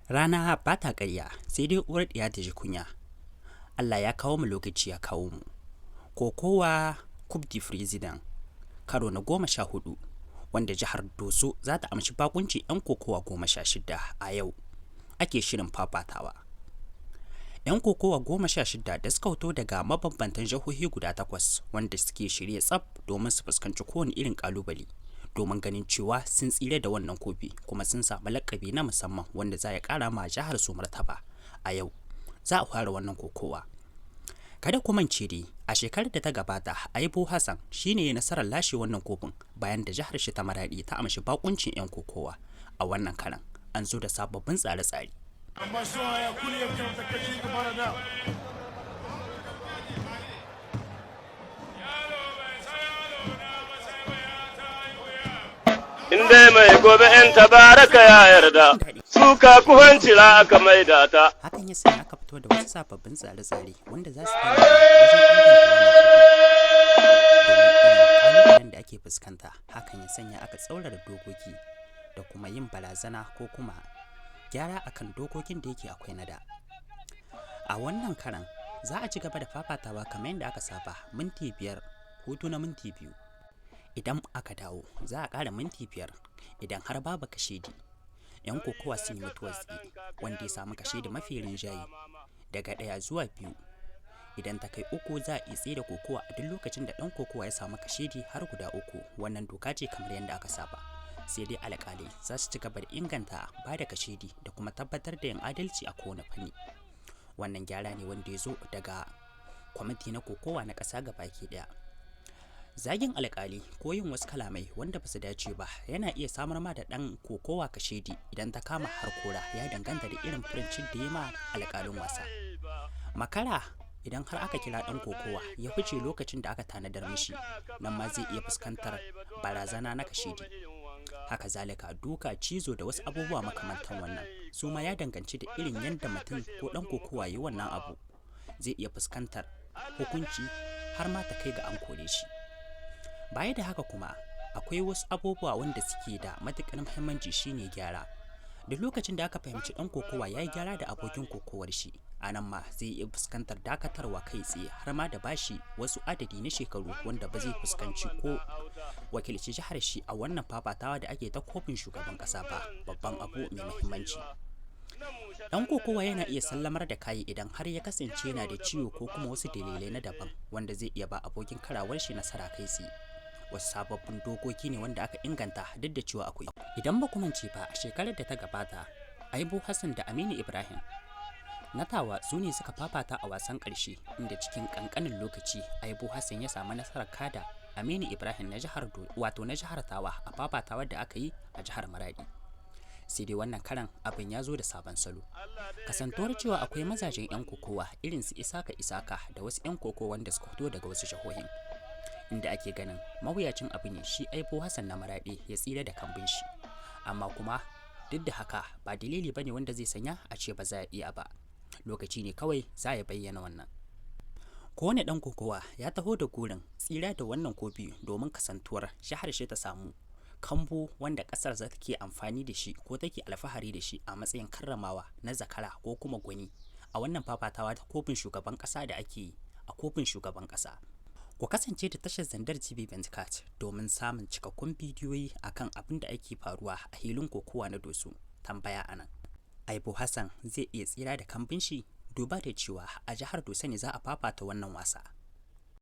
Rana ba ta ƙarya, sai dai uwar ɗiya ta ji kunya. Allah ya kawo mu, lokaci ya kawo mu. Kokowa Coupe du President karo na 14, wanda jihar Doso za ta amshi bakunci 'yan kokowa 16, a yau ake shirin fafatawa. 'Yan kokowa 16 da suka fito daga mabambantan jihohi guda takwas, wanda suke shirye tsaf domin su fuskanci kowane irin kalubale domin ganin cewa sun tsira da wannan kofi kuma sun samu lakabi na musamman wanda za ya kara ma jihar su martaba. A yau za a fara wannan kokowa. Kada ku mance dai, a shekarar da ta gabata, Aibo Hassan shine ya nasarar lashe wannan kofin bayan da jihar shi ta Maradi ta amshi bakuncin 'yan kokowa. A wannan karan an zo da sababbin tsare-tsare. In dai mai gobe in tabaraka ya yarda, suka kuhancira aka maida ta. Hakan ya sanya aka fito da wasu sababbin tsare-tsare wanda za su taimaka wajen inganta wannan domin irin ƙalubalen da ake fuskanta. Hakan ya sanya aka tsaurara dokoki da kuma yin barazana ko kuma gyara akan dokokin da yake akwai na da. A wannan karan za a ci gaba da fafatawa kamar yadda aka saba: minti 5, hutu na minti 2. Idan aka dawo, za a ƙara minti 5 idan har babu kashedi. 'Yan kokowa sun yi mutuwar tsaye, wanda ya samu kashedi mafi rinjaye daga ɗaya zuwa biyu. Idan ta kai uku, za a iya tsaye da kokowa a duk lokacin da ɗan kokowa ya samu kashedi har guda uku. Wannan doka ce kamar yadda aka saba. Sai dai alƙalai za su ci gaba da inganta ba da kashedi da kuma tabbatar da yin adalci a kowane fanni. Wannan gyara ne wanda ya zo daga kwamiti na kokowa na ƙasa gabaki ɗaya. Zagin alƙali ko yin wasu kalamai wanda ba su dace ba yana iya samar ma da ɗan kokowa kashedi, idan ta kama har kora, ya danganta da irin furucin da ya ma alƙalin wasa. Makara, idan har aka kira ɗan kokowa ya fice lokacin da aka tanadar mishi, nan ma zai iya fuskantar barazana na kashedi. Haka zalika duka, cizo da wasu abubuwa makamantan wannan, su ma ya danganci da irin yadda mutum ko ɗan kokowa yi wannan abu, zai iya fuskantar hukunci har ma ta kai ga an kore shi. Baya da haka kuma, akwai wasu abubuwa wanda suke da matuƙar muhimmanci, shine gyara. Duk lokacin da aka fahimci ɗan kokowa ya yi gyara da abokin kokowar shi, a nan ma zai iya fuskantar dakatarwa kai tsaye, har ma da bashi wasu adadi na shekaru wanda ba zai fuskanci ko wakilci jihar shi a wannan fafatawa da ake ta kofin shugaban ƙasa ba. Babban abu mai muhimmanci, dan kokowa yana iya sallamar da kayi idan har ya kasance yana da ciwo ko kuma wasu dalilai na daban wanda zai iya ba abokin karawar shi nasara kai tsaye. Wasu sababbin dokoki ne wanda aka inganta, duk da cewa akwai. Idan ba mance ba, a shekarar da ta gabata, Aibu Hassan da Aminu Ibrahim na Tawa su ne suka fafata a wasan ƙarshe, inda cikin ƙanƙanin lokaci Aibu Hassan ya samu nasarar kada Aminu Ibrahim na jihar, wato na jihar Tawa, a fafatawa da aka yi a jihar Maradi. Sai dai wannan karan abin ya zo da sabon salo, kasantuwar cewa akwai mazajen 'yan kokowa irin su Isaka Isaka da wasu 'yan kokowa wanda suka fito daga wasu jihohin, inda ake ganin mawuyacin abu ne shi Aibo Hassan na Maraɗi ya tsira da kambun shi. Amma kuma duk da haka, ba dalili bane wanda zai sanya a ce ba za a iya ba. Lokaci ne kawai za ya bayyana wannan. Kowane ɗan kokowa ya taho da gurin tsira da wannan kofi domin kasantuwar jihar shi ta samu kambu wanda ƙasar za ta ke amfani da shi ko take alfahari da shi a matsayin karramawa na zakara ko kuma gwani a wannan fafatawa ta kofin shugaban ƙasa da ake yi a kofin shugaban ƙasa. Ku kasance da tashar Zandar TV Bentcat domin samun cikakkun bidiyoyi akan abin da ake faruwa a hilin kokowa na Doso. Tambaya anan: Aibo Hassan zai iya tsira da kambun shi, duba da cewa a jihar Doso ne za a fafata wannan wasa?